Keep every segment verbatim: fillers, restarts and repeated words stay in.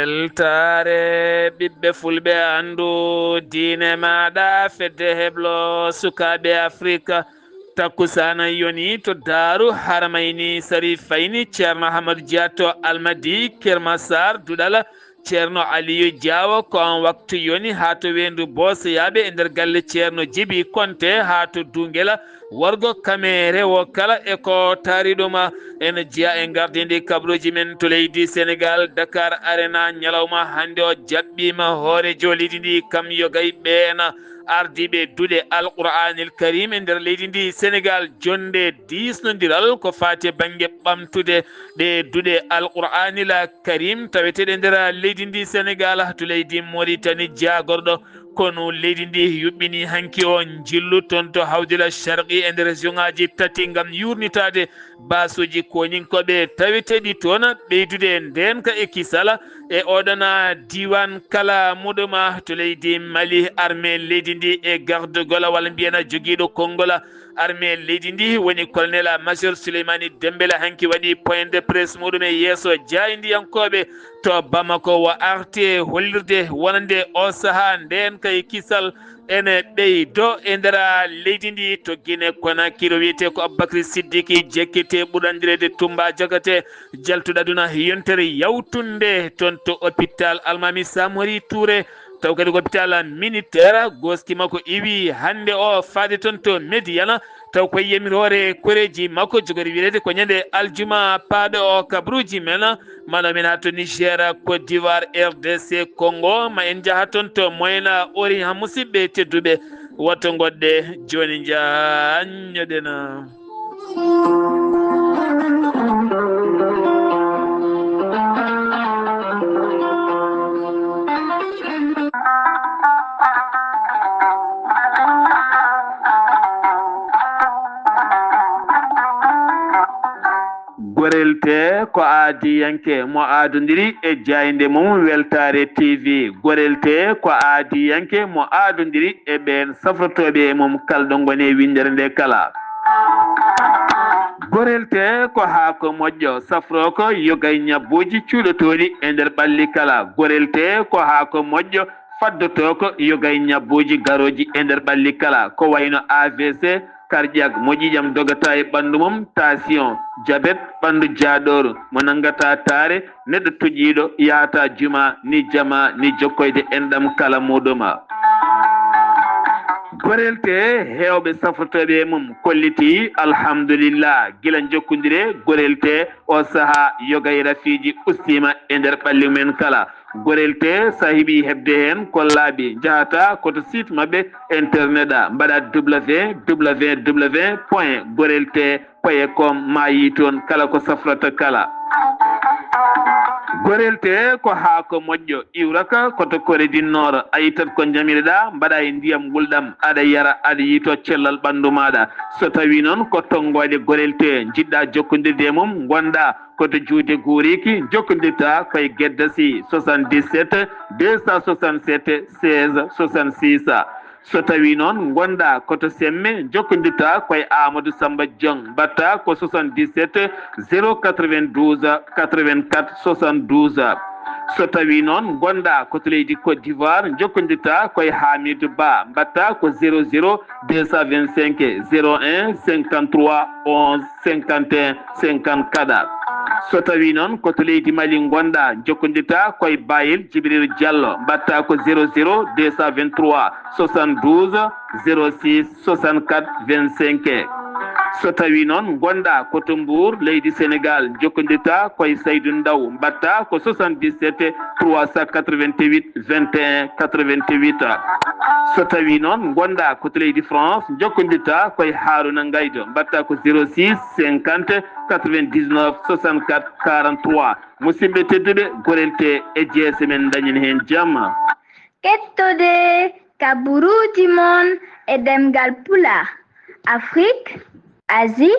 Weltaare ɓiɓɓe fulɓe, anndu diine maaɗa, fedde heblo sukaaɓe Afrika. Takkusaana yoni to Daaru Haramayni, sari fayni Ceerno Ahmadu Dia to Almadi, Kermasar, Duɗal Ceerno Aliyu Jaawo. Ko on waktu yoni haa to weendu Booseyaaɓe e nder galle Ceerno Jibi Konte, haa to Duungela, worgo kame rewo kala e ko taari ɗum. Ene jeyaa e gardindi kabaruuji men to leydi Senegaal, Dakar Arena, ñalawma hannde o jaɓɓiima hooreejo leydi ndi, kam yogay ɓeen ardiiɓe duɗe Alqur'aanil Kariim e nder leydi ndi Senegaal, jonnde diisnondiral ko faati e bannge ɓamtude ɗe duɗe Alqur'aanil Kariim taweteeɗe nder leydi ndi Senegaal to leydi Moritani. Jaagorɗo konu leydi ndi yuɓɓini hanki o njillu toon to Hawdila Sharqi e nder région ŋaaji tati ngam yuurnitaade baasuuji koninkooɓe taweteeɗi toon, ɓeydude ndeenka e kisal e oɗon diiwaan kala muɗum. To leydi Mali, armée leydi ndi e gardugol walla mbiyen jogiiɗo konngol armée leydi ndi woni colonel major Souleymani Dembélé hanki waɗi point de presse muɗum e yeeso jaayndiyankooɓe to Bamako. O arti e hollirde wonande o sahaa ndeenka e kisal ene ɓeydo e nder leydi ndi to Guinée Conakry. O wiyetee ko Aboubacry Siddiqui Diakité, ɓurɗo anndireede Toumba Diakhaté, jaltuɗo aduna yontere yawtunde toon to hôpital Almami Samori Touré, taw kadi ko hôpital militaire. Gooski makko iwi hannde o faade toon to Médiana, taw ko yamiroore koreeji makko jogori wiyeede ko ñande aljuma paaɗo o. Kabaruuji men, ma no men haa to Niger, Côte d'Ivoire, R D C Congo, ma en njaha toon to Moyen Orient. Musidɓe tedduɓe, woto ngoɗɗe jooni, njaanñoɗen. Gorel Tee ko aadiyanke mo aadondiri e jaaynde mum Weltaare T V. Gorel Tee ko aadiyanke mo aadondiri e ɓeen safrotooɓe e mum kala ɗo ngoni e winndere nde kala. Gorel Tee ko haako moƴƴo, safrooko yogay ñabbuuji cuuɗotooɗi e nder ɓalli kala. Gorel Tee ko haako moƴƴo, faddotoo ko yogay ñabbuuji garooji e nder ɓalli kala, ko wayno A V C, cardiaque, mo ƴiiƴam dogata e ɓanndu mum, tension, jabet, ɓanndu jaaɗooru, mo nanngata taare, neɗɗo toƴƴiiɗo, yahata juma, ni jama, ni jokkoyde enɗam kala muɗuma. Gorel Tee, heewɓe safrotooɓe e mum kolliti, alhamdulillah, gila jokkondire Gorel Tee, o sahaa yogay rafiiji ustiima e nder ɓalli men kala. Gorel Tee, so a heɓii heɓde heen ko laaɓi, njahata ko to site maɓɓe internet a, mbaɗa W W W point gorel tee point com, ma yii toon kala ko safrata kala. Gorel Tee ko haako moƴƴo, iwraka ko to Corée du Nord, a ittat ko njamiroɗaa, mbaɗa e ndiyam ngulɗam, aɗa yara, aɗa yiytoo cellal ɓanndu maaɗa. So tawii noon ko tonngooje Gorel Tee njiɗɗaa jokkondirde e mum, ngonɗaa ko to juuɗe guuriiki, jokkondirtaa ko e Geddasi, soixante-dix-sept deux cent soixante-sept seize soixante-six. So tawii noon ngonɗaa ko to Semme, jokkondirtaa ko e Amadou Samba Dieng, mbaɗtaa ko soixante-dix-sept zéro quatre-vingt-douze quatre-vingt-quatre soixante-douze. So tawii noon ngonɗaa ko to leydi Côte d'Ivoire, jokkondirtaa ko e Hamidou Ba, mbaɗtaa ko zéro zéro deux cent vingt-cinq zéro un cinquante-trois onze cinquante et un cinquante-quatre. So tawii noon ko to leydi Mali ngonɗaa, jokkondirtaa ko e Bayel Djibril Diallo, mbaɗtaa ko zéro zéro deux cent vingt-trois soixante-douze zéro six soixante-quatre vingt-cinq. So tawii noon ngonɗaa ko to Mbour, leydi Senegaal, jokkondirtaa ko e Saydou Ndaw, mbaɗtaa ko soixante-dix-sept trois cent quatre-vingt-huit vingt et un quatre-vingt-huit. So tawii noon ngonɗaa ko to leydi France, jokkondirtaa ko e Harouna Ngaydo, mbaɗtaa ko zéro six cinquante quatre-vingt-dix-neuf soixante-quatre quarante-trois. Musidɓe tedduɓe, Gorel Tee e jeese men, dañen heen jam. Kettode kabaruuji mon e ɗemngal Pulaar, Afrik, Asie,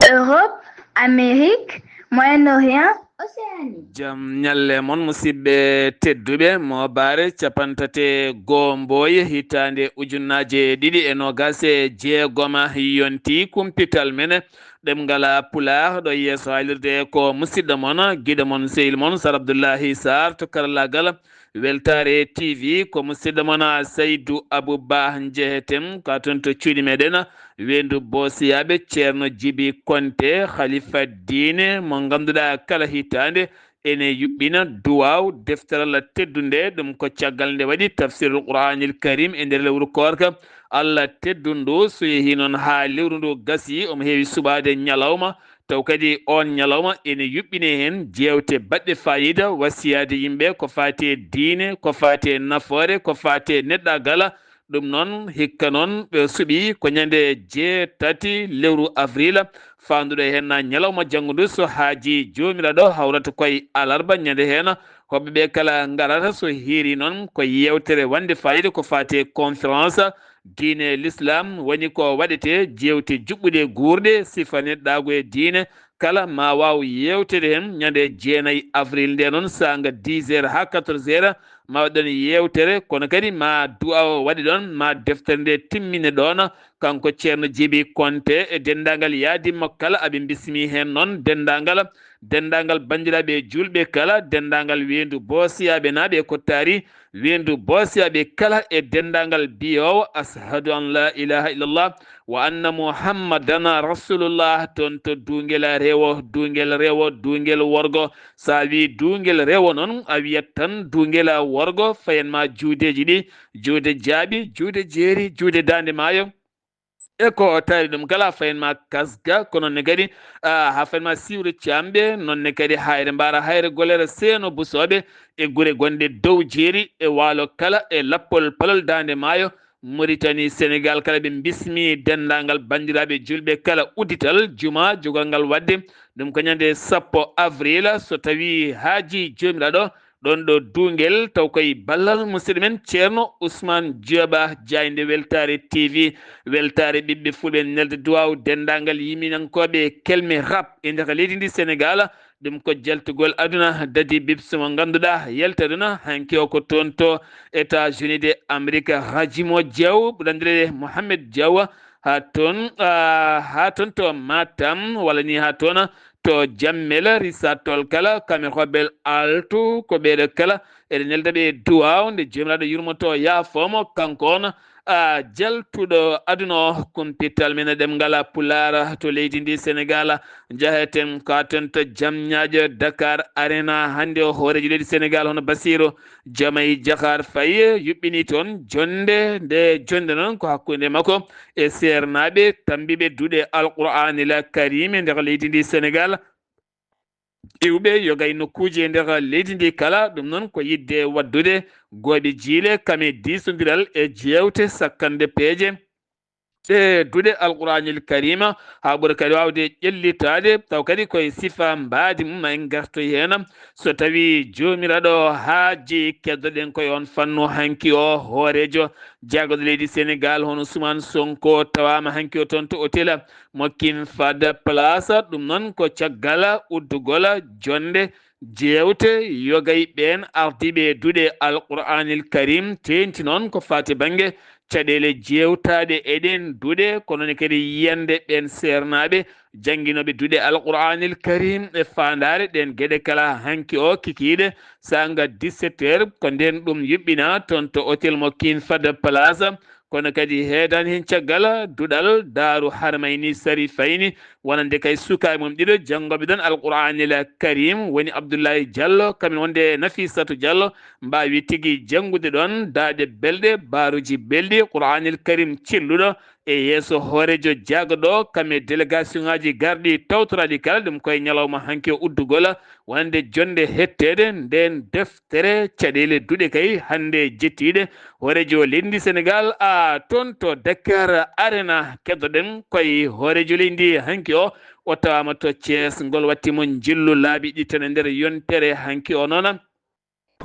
Europe, Amérique, Moyen-Orient, Océanie. Jam ñalle mon, musidɓe tedduɓe. Mooɓaare capantate goo Mbooye hitaande ujunnaaje ɗiɗi e noogaas e jeegom yonti kumpital men. ɗemngal Pulaar, ɗo yeeso haalirde ko musidɗo mon, giɗo mon, sehil mon, Sar Abdullahi Sarr to karallaagal. Weltaare T V ko musidɗo mon Saydu Abu Ba. Njeheten ka toon to cuuɗi meɗen, weendu Boosiyaaɓe, Ceerno Jibi Konte, khalifa diine mo ngannduɗaa kala hitaande ene yuɓɓina duwaaw deftere Allah teddunde. Ɗum ko caggal nde waɗi tafsirul Qur'anil Karim e nder lewru koorka Allah teddundu. So yehi noon haa lewru ndu gasi, omo heewi suɓaade ñalawma, taw kadi oon ñalawma ene yuɓɓine heen jeewte baɗɗe faayiida, wasiyaade yimɓe ko faati e diine, ko faati e nafoore, ko faati e neɗɗaagal. Ɗum noon, hikka noon, ɓe suɓi ko ñande jeetati lewru avril, faanduɗo heen na ñalawma janngo ndu, so haaji Joomiraaɗo, hawrata koye alarba. Ñande heen, hoɓɓe ɓe kala ngarata, so hiiri noon ko yeewtere wande faayiida ko faati e conférence diine l'islam woni ko waɗete, jeewte juɓɓuɗe guurɗe, sifa neɗɗaagu e diine, kala ma waaw yeewtere heen ñande jeenayi avril nde noon, saanga dix heures haa quatorze heures, ma waɗ ɗoon yeewtere, kono kadi ma du'a o waɗe ɗoon, ma deftere nde timmine ɗoon. Kanko Ceerno Jibi Konte e denndaangal yaadimmo kala, aɓe mbismi heen noon denndaangal, denndaangal banndiraaɓe juulɓe kala, denndaangal weendu Boosiyaaɓe naaɓe e Kottaari, weendu Boosiyaaɓe kala e denndaangal biyoowo ashhadu an la ilaha illallah wa anna muhammadan rasulullah, toon to duungel rewo, duungel rewo, duungel worgo. So a wii duungel rewo noon, a wiyat tan duungel worgo, fayen ma juudeeji ɗi, juude jaaɓi, juude jeeri, juude daande maayo. E ko taari ɗum kala, fayen ma kasga, ko noon ne kadi, ah, haa fayen ma siwre caamɓe, noon ne kadi hayre mbaara, hayre golere, seeno busooɓe, e gure gonɗe dow jeeri, e waalo kala, e lappol palol daande maayo, Mauritanie, Sénégal kala, ɓe mbismi denndaangal banndiraaɓe juulɓe kala, uddital juma jogorngal waɗde ɗum ko ñande sappo avril, so tawii haaji Joomiraaɗo ɗoon ɗo duungel, taw koye ballal musidɗo men Ceerno Ousmane Dioba, jaaynde Weltaare T V, Weltaare ɓiɓɓe fulɓe, nelde duwaaw denndaangal yimminankooɓe kelme rap e nder leydi ndi Sénégal. Ɗum ko jaltugol aduna dadi bibs mo ngannduɗaa yalta aduna hanki o ko toon to États-Unis de Amérique. Hajimo Diaw, ɓuranndireede Mohamed Diaw, haa toon, ah, haa toon to Matam, walla ni haa toon to Jammel, Risa Tol kala, Kamer Hobel Altu, ko ɓeeɗo kala eɗen nelda ɓe duwaaw nde Joomiraaɗo yurmoto yaafoomo, kanko on, a, jaltuɗo aduna o, kumpital men e ɗemngal Pulaar to leydi ndi Sénégal. Njaheten ka toon to Jamñaajo, Dakar Arena, hannde o hooreejo leydi Sénégal hono Basiiru Jomay Jahaar Fay yuɓɓini toon jonnde. Nde jonnde noon ko hakkunde makko e seernaaɓe tambiiɓe duɗe Alqur'aanil Kariim e nder leydi ndi Sénégal, iwɓe yoga e nokkuuji e nder leydi ndi kala. Ɗum noon ko yiɗde waɗdude gooɓe jiile kam e diisondiral e jeewte sakkande peeje e duɗe Alqur'aanil Kariima, haa ɓura kadi waawde ƴellitaade, taw kadi koye sifa mbaadi mum en ngartoy heen. So tawii Joomiraaɗo haaji, keddoɗen koye on fannu hanki o, hooreejo jaagorɗo leydi Sénégal hono Ousmane Sonko tawaama hanki o toon to hôtel mo King Fahd Palace. Ɗum noon ko caggal uddugol jonnde jeewte yoga e ɓeen ardiiɓe duɗe Alqur'aanil Kariim, teeŋti noon ko faati bannge caɗeele jeewtaaɗe e ɗeen duɗe, kono ne kadi yiyannde ɓeen seernaaɓe jannginooɓe duɗe Alqur'aanil Kariim e faandaare ɗeen geɗe kala. Hanki o kikiiɗe, saanga dix-sept heures, ko ndeen ɗum yuɓɓina toon to hôtel mo King Fahd Palace. Kono kadi heedaani heen caggal duɗal Daaru Harmayni Sarifayni, wonande kay sukaaɓe mum ɗiɗo janngooɓe ɗoon Alqur'aanil Kariim, woni Abdullahi Diallo, kamin wonde Nafisatu Diallo, mbaawi tigi janngude ɗoon daaɗe belɗe, baaruuji belɗi, Qur'aanil Kariim celluɗo e yeeso hooreejo jaagorɗo, kam e délégation ŋaaji garɗi tawtoraaɗi kala. Ɗum koye ñalawma hanki o uddugol, wonande jonnde hetteede ndeen deftere caɗeele duɗe kay hannde jettiiɗe hooreejo leydi ndi Sénégal, a, toon to Dakar Arena. Keddoɗen koye hooreejo leydi ndi hanki o, o tawaama to Thiès. Ngol watti mo njillu laabi ɗiɗi tan e nder yontere hanki o noon.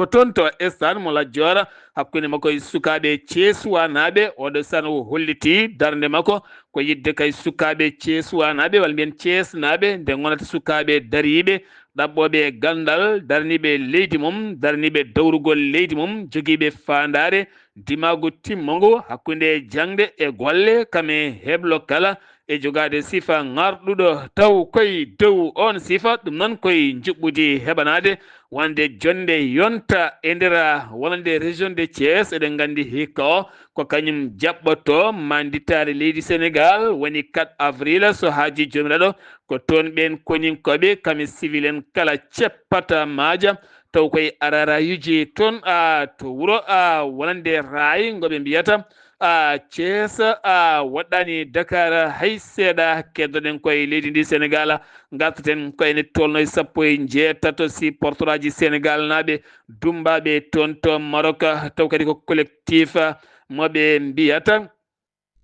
Ko toon to stade mo Lat Joor, hakkunde makko e sukaaɓe Ceesuwaanaaɓe, oɗo sano o holliti darnde makko ko yiɗde kay sukaaɓe Ceesuwaanaaɓe, walla mbiyen Ceesnaaɓe, nde ngonata sukaaɓe dariiɓe, ɗaɓɓooɓe ganndal, darniiɓe leydi mum, darniiɓe dawrugol leydi mum, jogiiɓe faandaare, dimaagu timmungu hakkunde jaŋde e golle, kam e heblo kala, e jogaade sifa ŋarɗuɗo taw koye dow oon sifa, ɗum noon koye njuɓɓudi heɓanaade wonde jonnde yonta e nder wonande région de Thiès. Eɗen nganndi hikka o ko kañum jaɓɓoto mannditaare leydi Sénégal, woni quatre avril, so haajii Joomiraaɗo, ko toon ɓeen koninkooɓe, kam e civil en kala ceppata maaja, taw koye ararayuji toon, a, to wuro, a, wonande Raay, ngo ɓe mbiyata, a, Cees, a, waɗɗaani Dakar hay seeɗa. Keddoɗen koye leydi ndi Sénégal, ngartaten ko ene tolno e sappo e njeetato supporteraaji Sénégal naaɓe, dummbaaɓe toon to Maroc, taw kadi ko collectif, a, mo ɓe mbiyata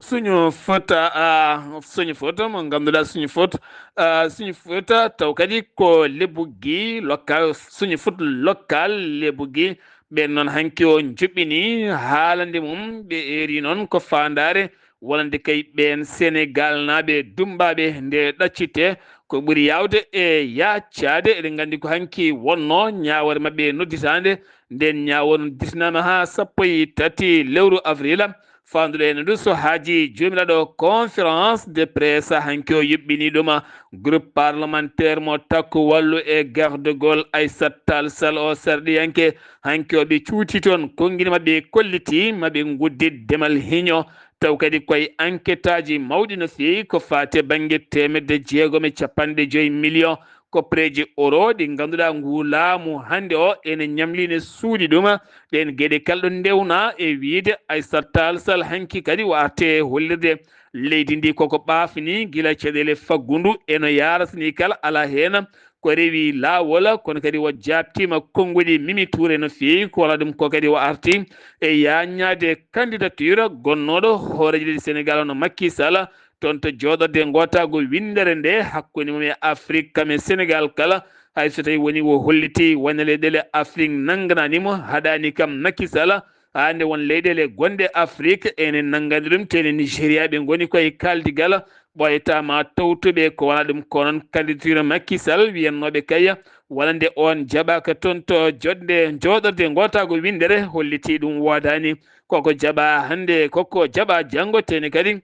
Suñu Fot, a, Suñu Fot, mo ngannduɗaa Suñu Fot, a, Suñu Fot, taw kadi ko Lebbugi local, Suñu Fot local Lebbugi. Ɓeen noon hanki o njuɓɓini haalande mum, ɓe eeri noon ko faandaare wonande kay ɓeen Sénégal naaɓe dummbaaɓe nde ɗaccite ko ɓuri yaawde e yaacaade. Eɗen nganndi ko hanki wonno ñaawoore maɓɓe nodditaande. Nden ñaawoore nodditinaama haa sappo e tati lewru avril. Faanduɗo en ndu so haajii Joomiraaɗo, conférence de presse hanki o yuɓɓini ɗum. Groupe parlementaire mo Takku Wallu e Garde Gol Aissata Tall Sall o sarɗiyanke, hanki o ɓe cuuti toon, konngini maɓɓe kolliti maɓe nguddit demal hiño. Taw kadi koye enquêteaaji mawɗi no feewi ko faati e bannge teemedde jeegom e capanɗe joyi million koppereeji euro ɗi ngannduɗaa ngu laamu hannde o ene ñamlii ne suuɗi ɗum. Ɗeen geɗe kala ɗo ndewnaa e wiyde Aissata Tall Sall hanki kadi o arti e hollirde leydi ndi koko ɓaafni gila caɗeele faggundu eno yaarasni kala alaa heen ko rewi laawol, kono kadi o jaabtiima konnguɗi Mimi Touré no feewi, ko wala ɗum ko kadi o arti e yaaññaade candidature gonnooɗo hooreejo leydi Sénégal hono Macky Sall, toon to jooɗorde ngootaagu winndere nde hakkunde mum e Afrik kam e Sénégal kala, hay so tawii woni o holliti wonde leyɗeele Afrik nannganaani mo, haɗaani kam Macky Sall, haa nde won leyɗeele gonɗe Afrik ene nanngani ɗum, te ene Nigéria ɓe ngoni koye kaaldigal, ɓooyata ma tawtuɓe ko wona ɗum. Ko noon candidature Macky Sall wiyannooɓe kay wonande oon jaɓaaka toon to jooɗnde, jooɗorde ngootaagu winndere holliti ɗum woodaani. Koko jaɓa hannde, koko jaɓa janngo, te ne kadi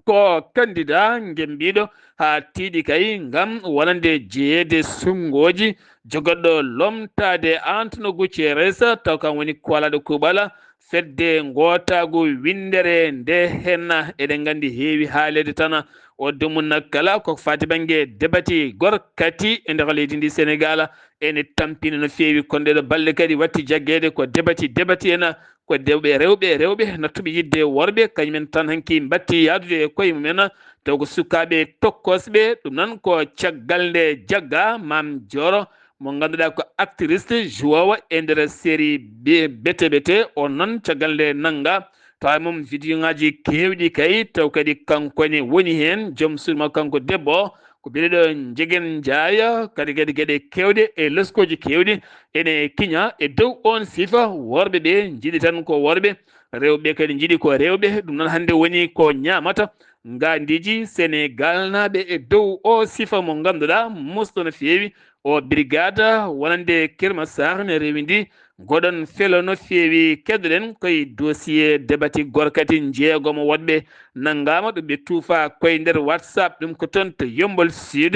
ko candidat ngembiiɗo haa tiiɗi kay ngam wonande jeyeede sunngooji jogoɗo lomtaade Antonio Guterres, taw kam woni koolaaɗo kuuɓal fedde ngootaagu winndere nde. Heen eɗen nganndi heewi haaleede tan o dumunna kala ko faati bannge debati gorkati e nder leydi ndi Sénégal ene tampini no feewi, kono ɗeɗo balɗe kadi watti jaggeede ko debati debati en, ko dewɓe rewɓe rewɓe nattuɓe yiɗde worɓe, kañumen tan hanki mbatti yaadude e koye mumen, taw ko sukaaɓe tokkosɓe. Ɗum noon ko caggal nde jagga Maam Jooro mo ngannduɗaa ko actrice, jouewo e nder série B-, Bete Bete. On noon caggal nde nannga tawa mum vidéo ŋaaji keewɗi kay, taw kadi kanko ne woni heen, joom suudu makko kanko debbo o, ko biyeteeɗo Njegen Njaay, kadi kadi geɗe keewɗe e leskooji keewɗi ene kiña e dow oon sifa. Worɓe ɓe njiɗi tan ko worɓe, rewɓe kadi njiɗi ko rewɓe. Ɗum noon hannde woni ko ñaamata ngaandiiji Senegal naaɓe e dow o sifa mo ngannduɗaa musto no feewi. O brigade wonande Keur Massar ne rewindi goɗon felo no feewi. Keddoɗen koye dossier debati gorkati jeegomo woɗɓe nanngaama ɗum ɓe tuufa koye nder WhatsApp, ɗum ko toon to Yeumbeul Sud.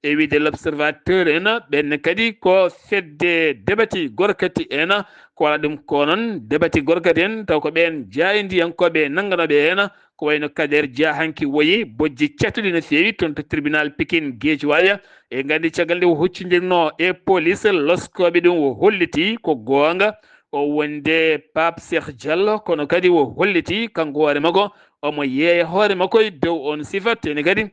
E wiyde L'Observateur en, ɓen kadi ko fedde debati gorkati en, ko wala ɗum ko noon debati gorkati en, taw ko ɓeen jaayndiyankooɓe nannganooɓe en, ko wayno Kader Dia hanki woyi bojji cattuɗi no feewi toon to tribunal Pikine Guédiawaye. E nganndi caggal nde o huccindirno e police, loskooɓe ɗum o holliti ko goonga, o wonde Pape Cheikh Diallo, kono kadi o holliti kanko hoore makko omo yeeya hoore makko e dow on sifa, teni kadi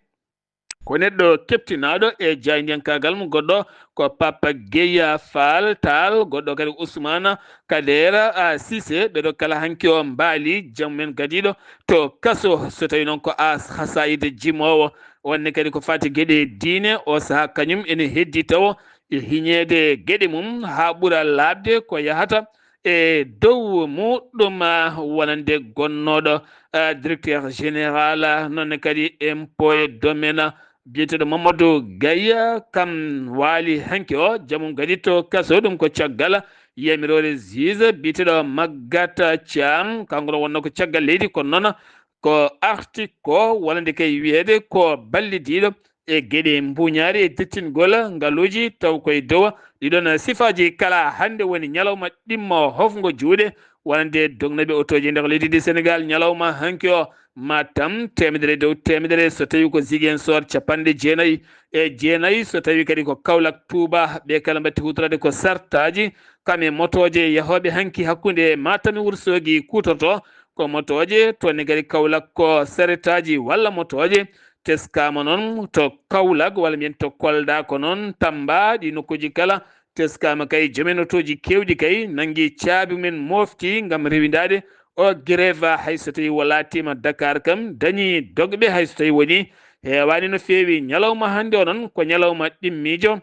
ko neɗɗo keɓtinaaɗo e jaayndiyankaagal mum. Goɗɗo ko Papa Gueya Fall Tall, goɗɗo kadi Ousmane Kadera, a, Cissé. Ɓeɗo kala hanki o mbaali jam men gadiiɗo to kaso. So tawi noon ko a, Hasayid jimoowo, wonde kadi ko fati geɗe diine, o saha kañum ene heddi tawo e hiñeede geɗe mum haa ɓura laaɓde ko yahata e dow muɗum, ah, wonande gonnooɗo, ah, directeur général, ah, noon ne kadi impôt et domaine, biyeteeɗo Mamadou Gaye, kam waali hanki o, jamum gadi to kaso, ɗum ko caggal yamiroore juge biyeteeɗo Maguette Thiam, kanko ɗo wonno ko caggal leydi, kono noon ko arti ko wonande kay wiyeede ko ballidiiɗo e geɗe mbuñaari e dettingol ngaluuji, taw koye dow ɗiɗon sifaaji kala. Hannde woni ñalawma ɗimmo hofngo juuɗe wonande dognooɓe otooji e nder leydi ndi Senegaal. Ñalawma hanki o, Matam, teemedere e dow teemedere, so tawi ko Ziguinchor, capanɗe jeenayi e jeenayi, so tawi kadi ko Kaolack, Touba, ɓe kala mbatti huutoraade ko sartaaji, kam e motooje yahooɓe hanki hakkunde Matam e Wourossogui kuutorto ko motooje, toon ne kadi Kaolack ko saretaaji walla motooje. Teskaama noon to Kaolack walla mbiyen to Kolda, ko noon Tamba, ɗi nokkuuji kala. Teskaama kay, joomen otooji keewɗi kay nanngi caabi mum en, moofti ngam rewindaade o grève, hay so tawii o laatiima Dakar kam, dañii dogɓe, hay so tawii wonii heewaani no feewi. Ñalawma hannde o noon ko ñalawma ɗimmiijo.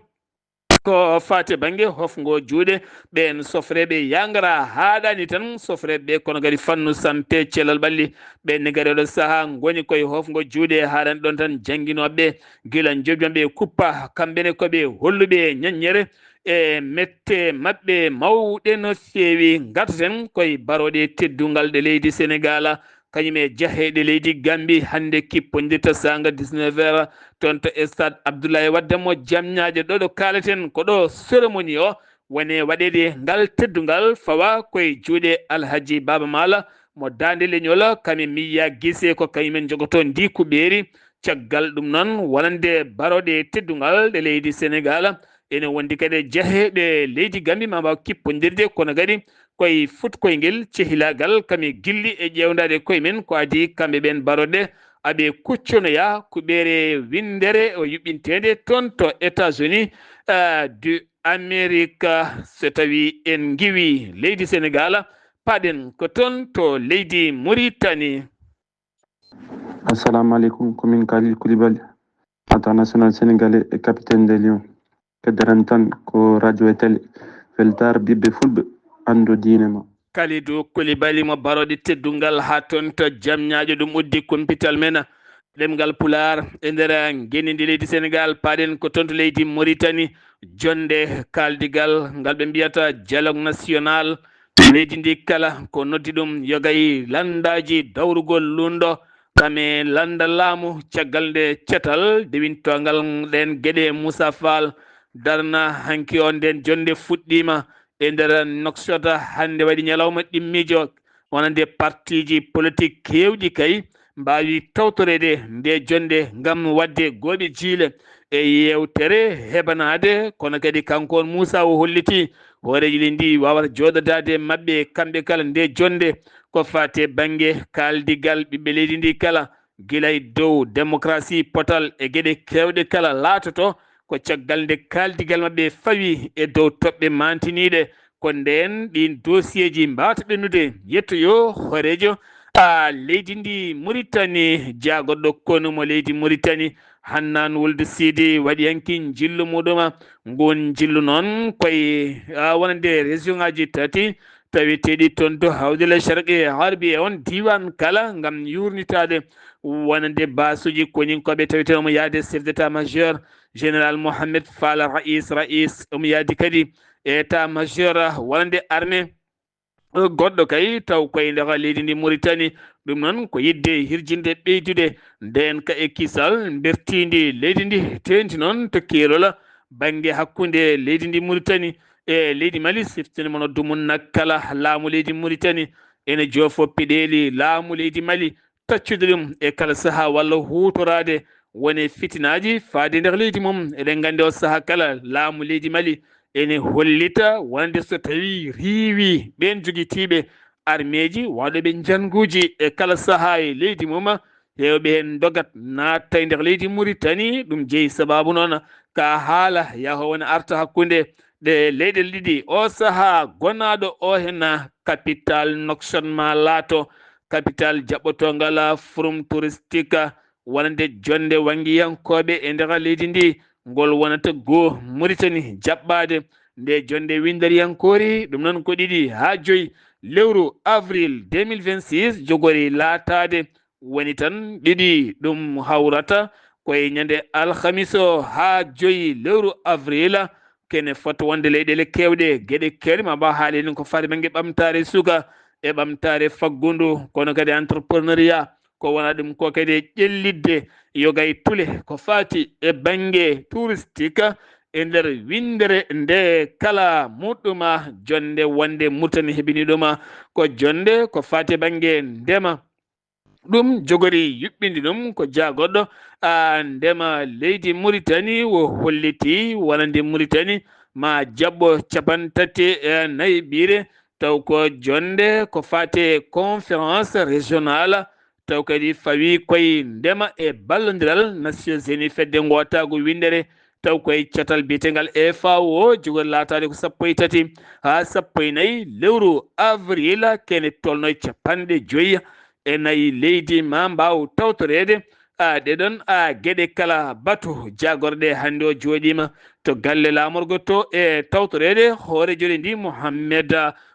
Ko faati bannge hofngo juuɗe, ɓeen sofreeɓe yaangara haaɗaani tan sofreeɓe ɓe, kono kadi fannu santé, cellal ɓalli, ɓeen ne kadi oɗo sahaa ngoni koye hofngo juuɗe, haaɗaani ɗoon tan jannginooɓe ɓe, gila njoɓdi maɓɓe kuppa, kamɓe ne ko ɓe holluɓe ñaññere e mette maɓɓe mawɗe no feewi. Ngarten koye barooɗe teddungal ɗe leydi Senegaal, kañum e jaheeɗe leydi Gambi hannde kippondirta saanga dix-neuf heures toon to stade Abdoulaye Wade mo Jamñaaje. Ɗo ɗo kaaleten ko ɗo cérémonie o woni waɗeede, ngal teddungal fawa koye juuɗe Alhaji Baaba Maal mo Daande Leñol, kam e Miya Gise, ko kañum en njogotoo ndii kuɓeeri. Caggal ɗum noon, wonande barooɗe teddungal ɗe leydi Senegaal, ene wondi kadi e jaheeɓe leydi Gambi maa mbaaw kippondirde, kono kadi koye fuɗkoyngel cehilaagal, kam e gilli e ƴeewndaade koye men, ko adii kamɓe ɓeen barooɗe aɓe kucconoya kuɓeere winndere o yuɓɓinteende toon to États-Unis, ah, du Amérique. So tawii en ngiwii leydi Senegaal, paaɗen ko toon to leydi Muritani. Assalamu aleykum, ko min Khalil Koulibaly, international sénégalais et capitaine des Lions. Keddaran tan ko radio e télé, weltaare ɓiɓɓe fulɓe, anndo diine ma. Kalidou Koulibaly mo barooɗe teddungal haa toon to Jamñaajo, ɗum uddi kumpital men. Ɗemngal Pulaar e nder ngenndi leydi Senegaal, paaɗen ko toon to leydi Muritani, jonnde kaaldigal ngal ɓe mbiyata dialogue national. Leydi ndi kala ko noddi ɗum, yoga e lanndaaji dawrugol luunɗo, kam e lannda laamu, caggal nde catal dewintoongal ɗeen geɗe Moussa Fall darna hanki o. Ndeen jonnde fuɗɗiima e nder Nouakchott, hannde waɗi ñalawma ɗimmiijo, wonande partiiji politik keewɗi kay mbaawi tawtoreede nde jonnde ngam waɗde gooɓe jiile e yeewtere heɓanaade. Kono kadi kanko on Moussa o hollitii hooreeji leydi ndi waawata jooɗodaade e maɓɓe kamɓe kala nde jonnde. Ko faati e bannge kaaldigal ɓiɓɓe leydi ndi kala, gila e dow démocratie, potal e geɗe keewɗe kala, laatoto ko caggal nde kaaldigal maɓɓe fawi e dow toɓɓe maantiniiɗe. Ko ndeen ɗiin dossier ji mbaawata ɓennude. Yettoyoo hooreejo, a, leydi ndi Muritani, jaagorɗo konu mo leydi Muritani, Hannaan Wuld Siidi, waɗi hanki njillu muɗum. Nguun njillu noon koye, a, wonande région ŋaaji tati taweteeɗi toon to Hawdel Sharqi Harbi e oon diiwaan kala, ngam yuurnitaade wonande baasuuji koninkooɓe taweteeɗo omo yahde chef d'état-major, général Mohamed Fall Raïs, Raïs, omo yahdi kadi e état-major wonande armée goɗɗo kay, taw koye nder leydi ndi Muritani. Ɗum noon ko yiɗde hirjinde, ɓeydude ndeen ka e kisal mbertiindi leydi ndi, teeŋti noon to keerol bannge hakkunde leydi ndi Muritani e leydi Mali. Siftinde mo noddu mum na kala, laamu leydi Muritani ene joofo peɗeeli laamu leydi Mali, taccude ɗum e kala sahaa walla huutoraade woni fitinaaji faade nder leydi mum. Eɗen nganndi o sahaa kala laamu leydi Mali ene hollita wonande so tawii riiwii ɓeen jogitiiɓe armeeji, waɗooɓe njannguuji e kala sahaa e leydi mum, heewɓe heen ndogat naatta e nder leydi Muritani. Ɗum jeyi sabaabu noon ka haala yaha wona arta hakkunde ɗe leyɗe ɗiɗi. O sahaa gonaaɗo o heen, capital Nouakchott maa laato capital jaɓɓotoongal forum touristique wonande jonnde wanngiyankooɓe e nder leydi ndi. ngol wonata goo Muritani jaɓɓaade nde jonnde winnderiyankoori, ɗum noon ko ɗiɗi haa joyi lewru avril deux mille vingt-six, jogori laataade. Woni tan ɗiɗi ɗum hawrata ko e ñande alhamis o haa joyi lewru avril. Kene fota wonde leyɗeele keewɗe, geɗe keewɗe, ma mbaw haalde ko faati bannge ɓamtaare suka e ɓamtaare faggundu, kono kadi entrepreneuriat, ko wona ɗum ko kadi e ƴellitde yoga e tule ko faati e bannge touristique e nder winndere nde. Kala muɗɗuma jonnde wonde Muritani heɓini ɗuma ko jonnde ko faati e bannge ndema. Ɗum jogori yuɓɓinde ɗum ko jaagorɗo, a, ndema leydi Muritani o holliti wonande Muritani ma jaɓɓo capanɗe tati e nayi ɓiire, taw ko jonnde ko faati e conférence régionale, taw kadi fawi koye ndema e ballondiral Nations Unies, fedde ngootaagu winndere, taw koye catal biyetengal F A O, jogori laataade ko sappo e tati haa sappo e nayi lewru avril, kene tolno e capanɗe joyi e nayi leydi ma mbaaw tawtoreede, a, ɗeɗon, a, geɗe. Kala batu jaagorɗe hannde o jooɗiima to galle laamorgo to e tawtoreede hooreejo leydi Mohamed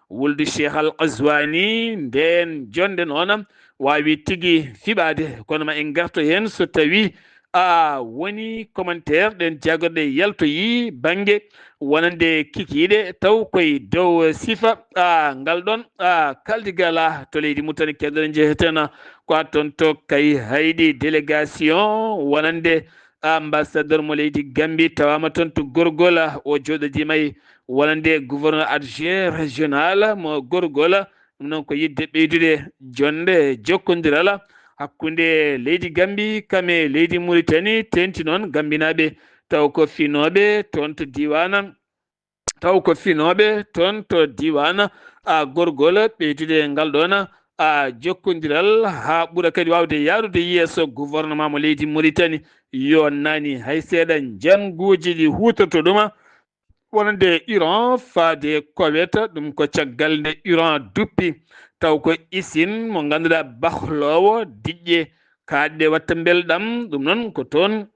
Wuld Cheikh Al Ghazouani. Ndeen jonnde noon waawi tigi fiɓaade, kono ma en ngarto heen so tawii a woni commentaire, ɗeen jaagorɗe yaltoyii bannge wonande kikiiɗe, taw koye dow sifa, a, ngal ɗoon, a, kaldigal, a, to leydi Muritani, keddore njehetena ko a toon to Kayhayɗi. Délégation wonande ambassadeur mo leydi Gambie tawaama toon to Gorgol, a, o jooɗodiima e wonande gouverneur adjoint régional mo Gorgol. Ɗum noon ko yiɗde ɓeydude jonnde jokkondiral hakkunde leydi Gambie kam e leydi Muritani, teeŋti noon Gambinaaɓe, taw ko finooɓe toon to diiwaan, taw ko finooɓe toon to diiwaan, a, Gorgol, ɓeydude ngal ɗoon, a, jokkondiral haa ɓura kadi waawde yahrude yeeso. Gouvernement mo leydi Muritani yooɗnaani hay seeɗa njanguuji ɗi huutorto ɗuma wonande Iran faade Kowet, ɗum ko caggal nde Iran duppi, taw ko isin mo ngannduɗaa bahloowo diƴƴe kaaɗɗe watta mbelɗam, ɗum noon ko toon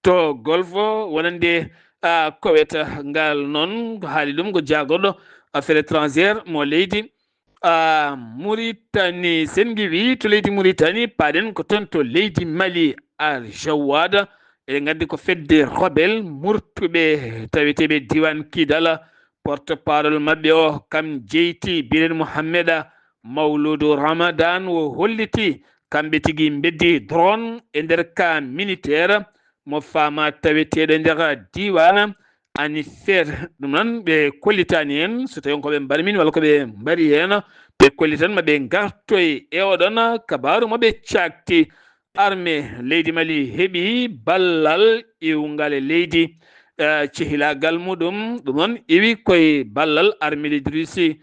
to Golfo wonande, a, Kowet. Ngal noon ko haali ɗum ko jaagorɗo affaire étrangère mo leydi, a, Muritani. Sen ngiwi to leydi Muritani, paaɗen ko toon to leydi Mali, Al Jawad. Eɗen nganndi ko fedde rebelle murtuɓe taweteeɓe diiwaan Kidal, porte parole maɓɓe o, kam jeyti Biren Mohammeda Mawludu Ramadan, o holliti kamɓe tigi mbeddi drone e nder cas militaire mo faama taweteeɗo e nder diiwaan Anifeer. Ɗum noon ɓe kollitaani heen so tawii ko ɓe mbarmin walla ko ɓe mbari heen, ɓe kollitan ma ɓe ngartoy e oɗon kabaaru mo ɓe caakti. Armée leydi Mali heɓi ballal iwngal e leydi, eh, cehilaagal muɗum. Ɗum noon iwi koye ballal armée leydi Russie.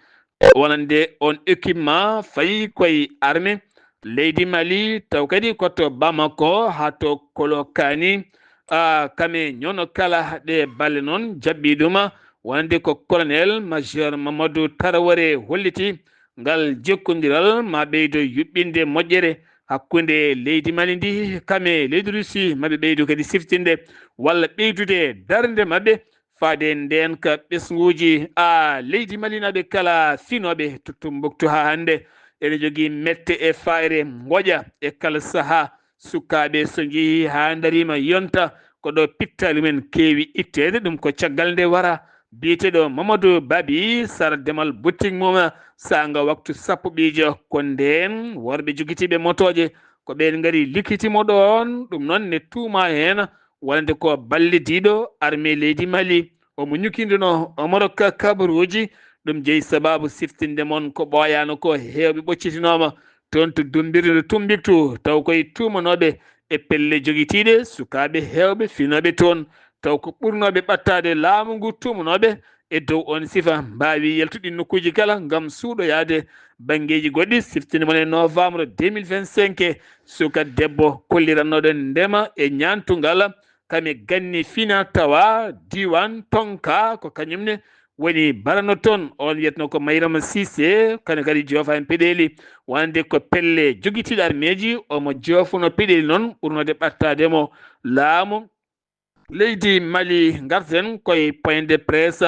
Wonande on équipement fayi koye armée leydi Mali, taw kadi ko to Bamako haa to Kolokani, ah, kame ñono kala ɗe balle noon jaɓɓi ɗuma. Wonande ko colonel major Mamadou Traoré holliti ngal jokkondiral ma ɓeydo yuɓɓinde moƴƴere hakkunde leydi Mali ndi kame leydi Russie, maɓe ɓeydo kadi siftinde walla ɓeydude darnde maɓɓe faade ndeen ka ɓesnguuji, a, leydi Mali, naɓe kala finooɓe to Tumbuktu haa hannde. Ene jogii mette e faayre ngoƴa e kala sahaa. Sukaaɓe so njehii haa ndariima yonta, ko ɗo pittaali mumen keewi itteede. Ɗum ko caggal nde wara biyeteeɗo Mamadou Babi Sara demal boutique mum saanga waktu sappo ɓiijo. Ko ndeen worɓe jogitiiɓe motooje, ko ɓeen ngari likkiti mo ɗoon. Ɗum noon ne tuumaa heen wonande ko ballidiiɗo armée leydi Mali. Omo ñukinduno Omoro Ka kabaruuji, ɗum jeyi sabaabu siftinde mon ko ɓooyaano ko. Heewɓe ɓoccitinooma toon to Dummbirdu Tumbiktu, taw koye tuumanooɓe e pelle jogitiiɗe, sukaaɓe heewɓe finooɓe toon, taw ko ɓurnooɓe ɓattaade laamu ngu tuumanooɓe e dow oon sifa, mbaawi yaltude nokkuuji kala ngam suuɗoyaade banngeeji goɗɗi. Siftinde mon e novembre deux mille vingt-cinq, suka debbo kollirannooɗo ndema e ñaantungal, kame ganni fina tawa diiwaan Tonka, ko kañum ne woni barano toon. Oon wiyetnoo ko Mayrama Sise, kane kadi joofa heen peɗeeli, wonande ko pelle jogitiiɗe armeeji, omo joofuno peɗeeli noon ɓurnoode ɓattaade mo laamu Leydi Mali, ngarten koye point de presse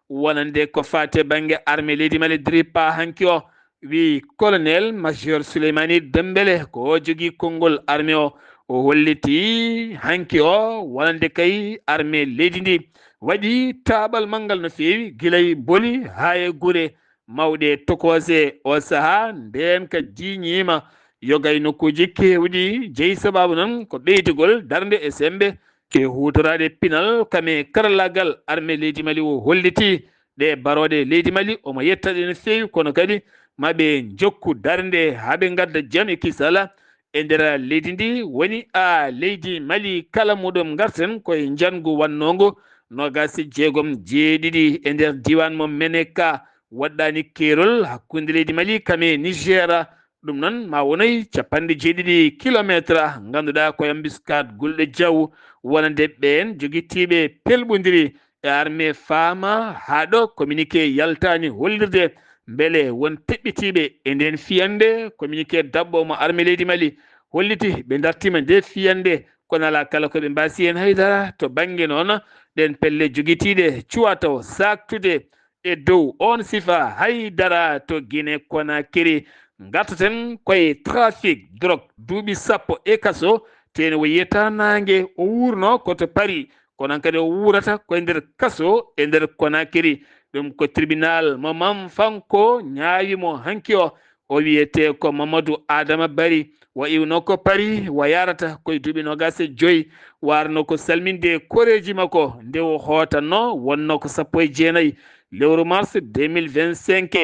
wonande ko faati e bannge armée leydi Mali, DRIPA, hanki o. Wi colonel major Souleymani Dembélé ko o jogii konngol armée o. O holliti hanki o wonande kay armée leydi ndi waɗi taaɓal manngal no feewi, gila e boli haa e gure mawɗe tokoose. O sahaa ndeen ka jiiñiima yoga e nokkuuji keewɗi, jeyi sabaabu noon ko ɓeydugol darnde e semmbe e huutoraade pinal kam e karallaagal armée leydi Mali. O holliti ɗe barooɗe leydi Mali, omo yetta ɗe no feewi, kono kadi ma ɓe njokku darnde haa ɓe ngadda jam e kisal e nder leydi ndi. Woni a leydi Mali kala muɗum ngarten koye njanngu wannoongu noogaas e jeegom jeeɗiɗi e nder diiwaan mo Meneka, waɗɗaani keerol hakkunde leydi Mali kam e Niger. Ɗum noon ma wonoy capanɗe jeeɗiɗi kilometre, ngannduɗaa ko embuscade gulɗo jaw wonande ɓeen jogitiiɓe pelɓondiri e armée faama. Haa ɗo communiqué yaltaani hollirde mbele won teɓɓitiiɓe e ndeen fiyannde. Communiqué daɓɓo mo armée leydi Mali holliti ɓe dartiima nde fiyannde, kono alaa kala ko ɓe mbaasi heen haydara. To bannge noon ɗeen pelle jogitiiɗe cuwa taw saaktude e dow oon sifa haydara to Guinée Conakry. Ngartaten koye trafic drogue, duuɓi sappo e kaso, tene o yiyata naange, o wuurno ko to Paris, kono hankadi o wuurata koye nder kaso e nder Conakry. Ɗum ko tribunal mo Mamfanko ñaawi mo hanki o. O wiyetee ko Mamadou Adama Bari, wa iwno ko Paris, wa yarata koye duuɓi noogaas e joy, warno ko salminde koreeji makko nde o hootanno, wonno ko sappo e jeenayi lewru mars deux mille vingt-cinq.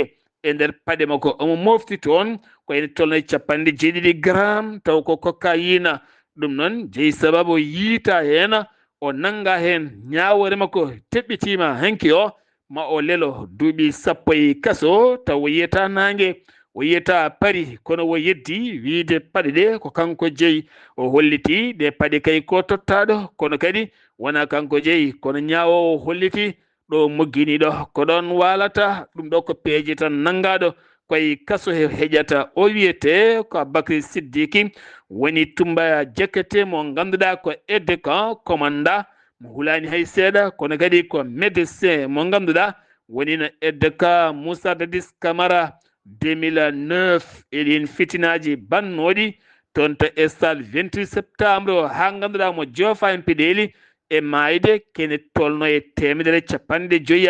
E nder paɗe makko omo mofti toon ko ene tolno e capanɗe jeeɗiɗi gram, taw ko cocaïne. Ɗum noon jeyi sababu yiita heen, o nannga heen ñaawoore makko teɓɓitiima hanki o, ma o lelo duuɓi sappo e kaso, taw o yiyata naange, o yiyata Paris, kono o yeddi wiyde paɗe ɗe ko kanko jeyi. O holliti ɗe paɗe kay ko tottaaɗo, kono kadi wonaa kanko jeyi, kono ñaawoowo holliti ɗo mogginiiɗo ko ɗoon waalata. Ɗum ɗo ko peeje tan nanngaaɗo koye kaso he heƴata. O wiyetee ko Aboubacry Siddiqui, woni Toumba Diakhaté mo ngannduɗaa ko aide de camp commandant, mo hulaani hay seeɗa, kono kadi ko médecin mo ngannduɗaa woni no aide de camp Moussa Dadis Camara. Deux mille neuf, e ɗiin fitinaaji bannooɗi toon to stade vingt-huit septembre o, haa ngannduɗaa mo joofa heen peɗeeli e maayde, kene tolno e teemedere capanɗe joyi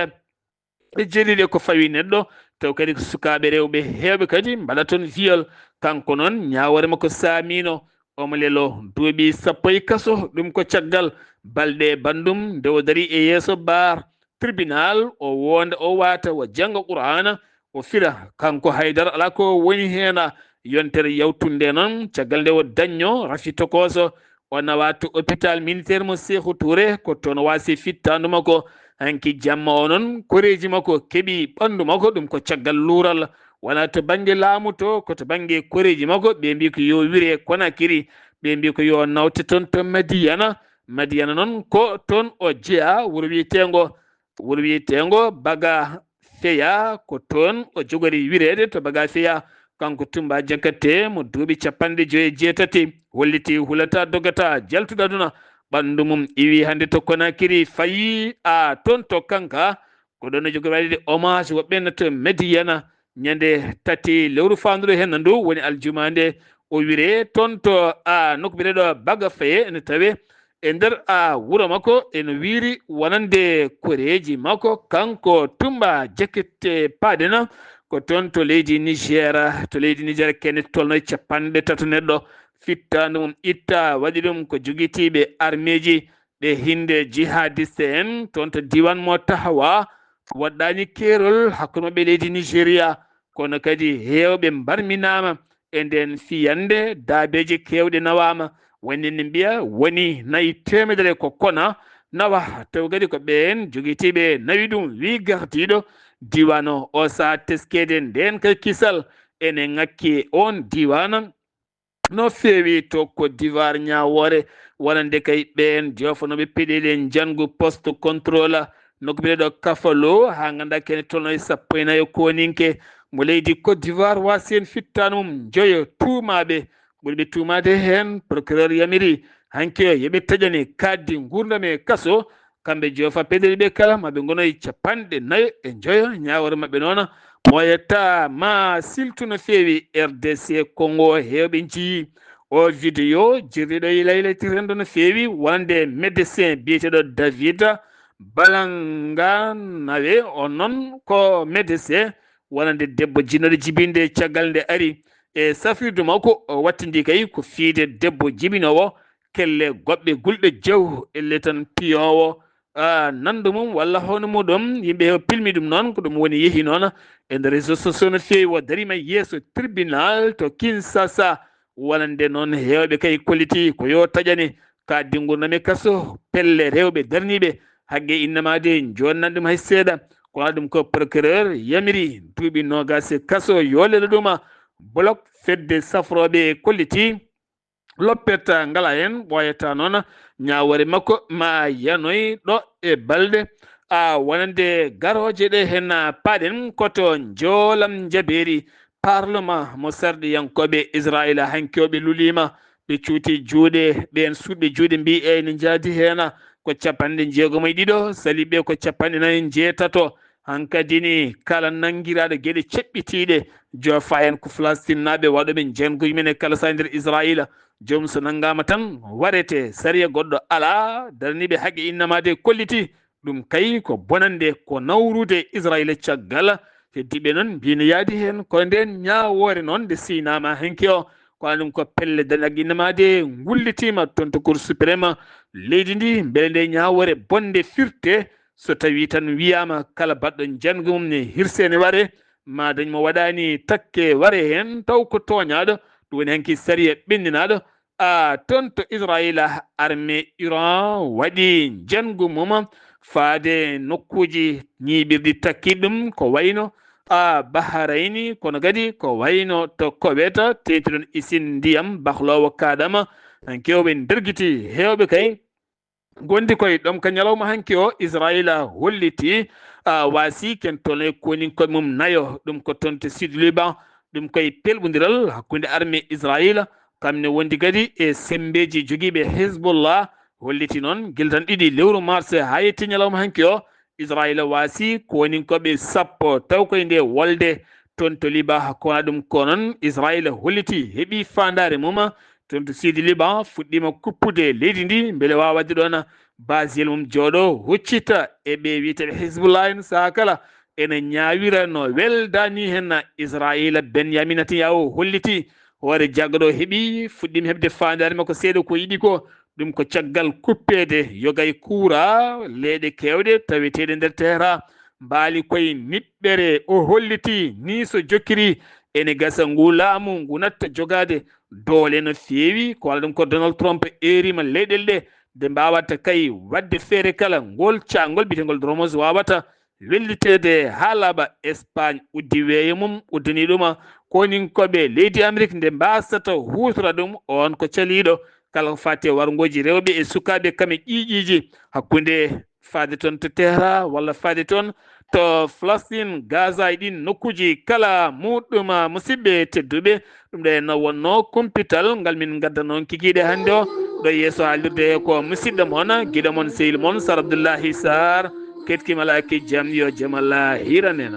e jeeɗiɗi ko fawi neɗɗo, taw kadi ko sukaaɓe rewɓe heewɓe kadi mbaɗa toon viol. Kanko noon, ñaawoore makko saamiino, omo lelo duuɓi sappo e kaso. Ɗum ko caggal balɗe banndum nde o darii e yeeso baar tribunal, o woonda, o waata, o jannga Qur'aana, o fira. Kanko haydara alaa ko woni heen. Yontere yawtunde noon, caggal nde o dañño rafi tokooso, o nawa to hôpital militaire mo Sékou Touré, ko toon o waasi fittaandu makko. Hanki jamma o noon, koreeji makko keɓi ɓanndu makko, ɗum ko caggal luural. Wonaa to bannge laamu to, ko to bannge koreeji makko. Ɓe mbii ko yo wire Conakry, ɓe mbii ko yo nawte toon to Madiyana. Madiyana noon ko toon o jeyaa wuro wiyeteengo, wuro wiyeteengo Baga Feya, ko toon o jogori wireede to Baga Feya. Kanko Toumba Diakhaté mo duuɓi capanɗe joyi e jeetati, holliti hulata dogata, jaltuɗo aduna. Ɓanndu mum iwi hannde to Conakry, fayi a toon to Kanka. Ko ɗoon o jogori waɗde hommage woɓɓe no to Madiyana. Ñande tati lewru faanduɗo heen ndu woni aljuma nde, o wire toon to a nokku biyeteeɗo Baga Feye, ene tawe e nder a wuro makko, ene wiiri wonande koreeji makko, kanko Toumba Diakhaté Padena, ko toon to leydi Niger. To leydi Niger kene tolno e capanɗe tato neɗɗo fittaandu mum itta, waɗi ɗum ko jogitiiɓe armeeji ɓe hinde jihadiste en toon to diiwaan mo Tahawa. Waɗɗaani keerol hakkunde maɓɓe e leydi Nigeria, kono kadi heewɓe mbarminaama e ndeen fiyannde, daabeeji keewɗi nawaama. Woni ne mbiya woni nayi teemedere ko kona nawa, taw kadi ko ɓeen jogitiiɓe nawi ɗum, wi gardiiɗo diiwaan o. O sahaa teskeede ndeen kay kisal ene ŋakki e oon diiwaan. No feewi to Côte d'Ivoire ñaawoore, wonande kay ɓeen joofanooɓe peɗeeli e njanngu poste contrôle nokku biyeteeɗo Kafalo, haa nganndaa kene tolno e sappo e nayo kooninke mo leydi Côte d'Ivoire, waasi heen fittaandu mum njoyo tuumaaɓe ɓurɓe tuumaade heen. Procureur yamiri Hanki o, yoɓe taƴane kaddi ngurdam e kaso, kamɓe jofa peɗeli ɓe kala, maɓe gonoy capanɗe nayo e njoyo. Ñaawore maɓɓe noona, moyata ma siltu no feewi. R D C Congo, heewɓe njiyi o vidéo jirriɗo e laylati rendo no feewi, wonande médecin biyeteɗo David Balanganawe. O noon ko médecin wonande debbo jinnoɗo jibinde caggal nde ari. E safirdu makko, o wattindi kay ko fiide debbo jibinowo kelle goɗɗe gulɗe jew, elle tan piyowo, ah, nanndo mum walla hono muɗum. Yimɓe heew pilmi ɗum noon, ko ɗum woni yehi noon e nder réseaux sociaux no feewi. O darima yeeso tribunal to Kinshasa. Wonande noon heewɓe kay kolliti ko yo taƴane kaddi ngurnam e kaso, pelle rewɓe darniiɓe haqqe innamaade jonnani ɗum hay seeɗa. Kono ɗum ko procureur yamiri duuɓi noogas e kaso, yo lelo ɗuma. Bloc fedde safrooɓe kolliti loppet ngala heen, ɓooyata noon ñaawoore makko ma yanoy ɗo e balɗe, a wonande garooje ɗe heen. Paaɗen ko to njoolam njabeeri parlement mo sarɗiyankooɓe Israayiila. Hanki o ɓe luliima, ɓe cuuti juuɗe, ɓeen suuɗɓe juuɗe mbii eyne njaadi heen ko capanɗe jeegom e ɗiɗo, saliiɓe ko capanɗe nayi e jeetato. Hankadi ni, kala nanngiraaɗo geɗe ceɓɓitiiɗe, jofa en ko Falastinnaaɓe waɗooɓe njeenguji men e kala sahaa nder Israayiila. Joom so nanngaama tan, warete, sariya goɗɗo alaa, darniiɓe haqqe innamaade kolliti. Ɗum kay ko bonannde, ko nawrude Israayiila caggal. Heddiiɓe noon mbiino yaadi heen, kono ndeen ñaawoore noon nde siynaama hanki o, ko ɗum ko pelle darniiɓe haqqe innamaade ngullitiima toon to Cour suprême leydi ndi, mbele nde ñaawoore bonnde firte. So tawii tan wiyaama kala baɗɗo njanngu mum ne hirse ne ware, ma dañ mo waɗaani takke ware heen, taw ko tooñaaɗo, ɗum woni hanki sariya ɓenninaaɗo. A toon to Israayiila, armée Iran waɗi njanngu mum faade nokkuuji ñiiɓirɗi takkiiɗi ɗum, ko wayno a Bahrayni, kono kadi ko wayno to Koweta, teeti ɗoon isin ndiyam bahloowo kaɗam. Hanki o ɓe ndergiti heewɓe kay. Gondi koye ɗom ka ñalawma hanki o, Israayiila holliti, a, waasi ken toon e kooninkoɓe mum nayo. Ɗum ko toon to Sud Liban, ɗum koye pelɓondiral hakkunde armée Israayiila, kam ne wondi kadi e semmbeeji jogiiɓe Hezbollah. Holliti noon gila tan ɗiɗi lewru mars haa yetti ñalawma hanki o, Israayiila waasi kooninkoɓe sappo taw koye nde wolde toon to Liban. Ko wonaa ɗum ko noon, Israayiila holliti heɓi faandaare mum. Toon to Sud Liban fuɗɗiima kuppude leydi ndi, mbele waawa waɗde ɗoon basiyel mum jooɗo, huccita e ɓe wiyeteeɓe Hezbollah en. Sahaa kala ene ñaawira no weldaani heen Israayiila. Benyamin Netanyahu holliti hoore jaggaɗo heɓi, fuɗɗiima heɓde faandaare makko seeɗa ko yiɗi ko. Ɗum ko caggal kuppeede yogay kuuraa, leyɗe keewɗe taweteeɗe nder Teheran mbaali koye niɓɓere. O holliti nii so jokkiri ene gasa ngu laamu ngu natta jogaade doole no feewi. Ko walla ɗum ko Donald Trump eeriima leyɗeele ɗe, nde mbaawata kay waɗde feere kala ngol caangol biyetengol Hormuz waawata welliteede haa laaɓa. Espagne uddi weeyo mum, uddanii ɗum kooninkoɓe leydi Amérique nde mbaasata huutora ɗum. Oon ko caliiɗo kala ko faati e warngooji rewɓe e sukaaɓe kam e ƴiiƴiiji hakkunde faade toon to Teheran walla faade toon to Falastin, Gaza e ɗiin nokkuuji kala. Muɗɗum, musidɓe tedduɓe, ɗum ɗo henno wonno kumpital ngal min ngaddanoo on kikiiɗe hannde o. Ɗo yeeso haalirde ko musidɗo mon, giɗo mon, sehil mon, Sar Abdullahi Sar. Keɗkiima alaa ki jam, yo jam Allah hiran en.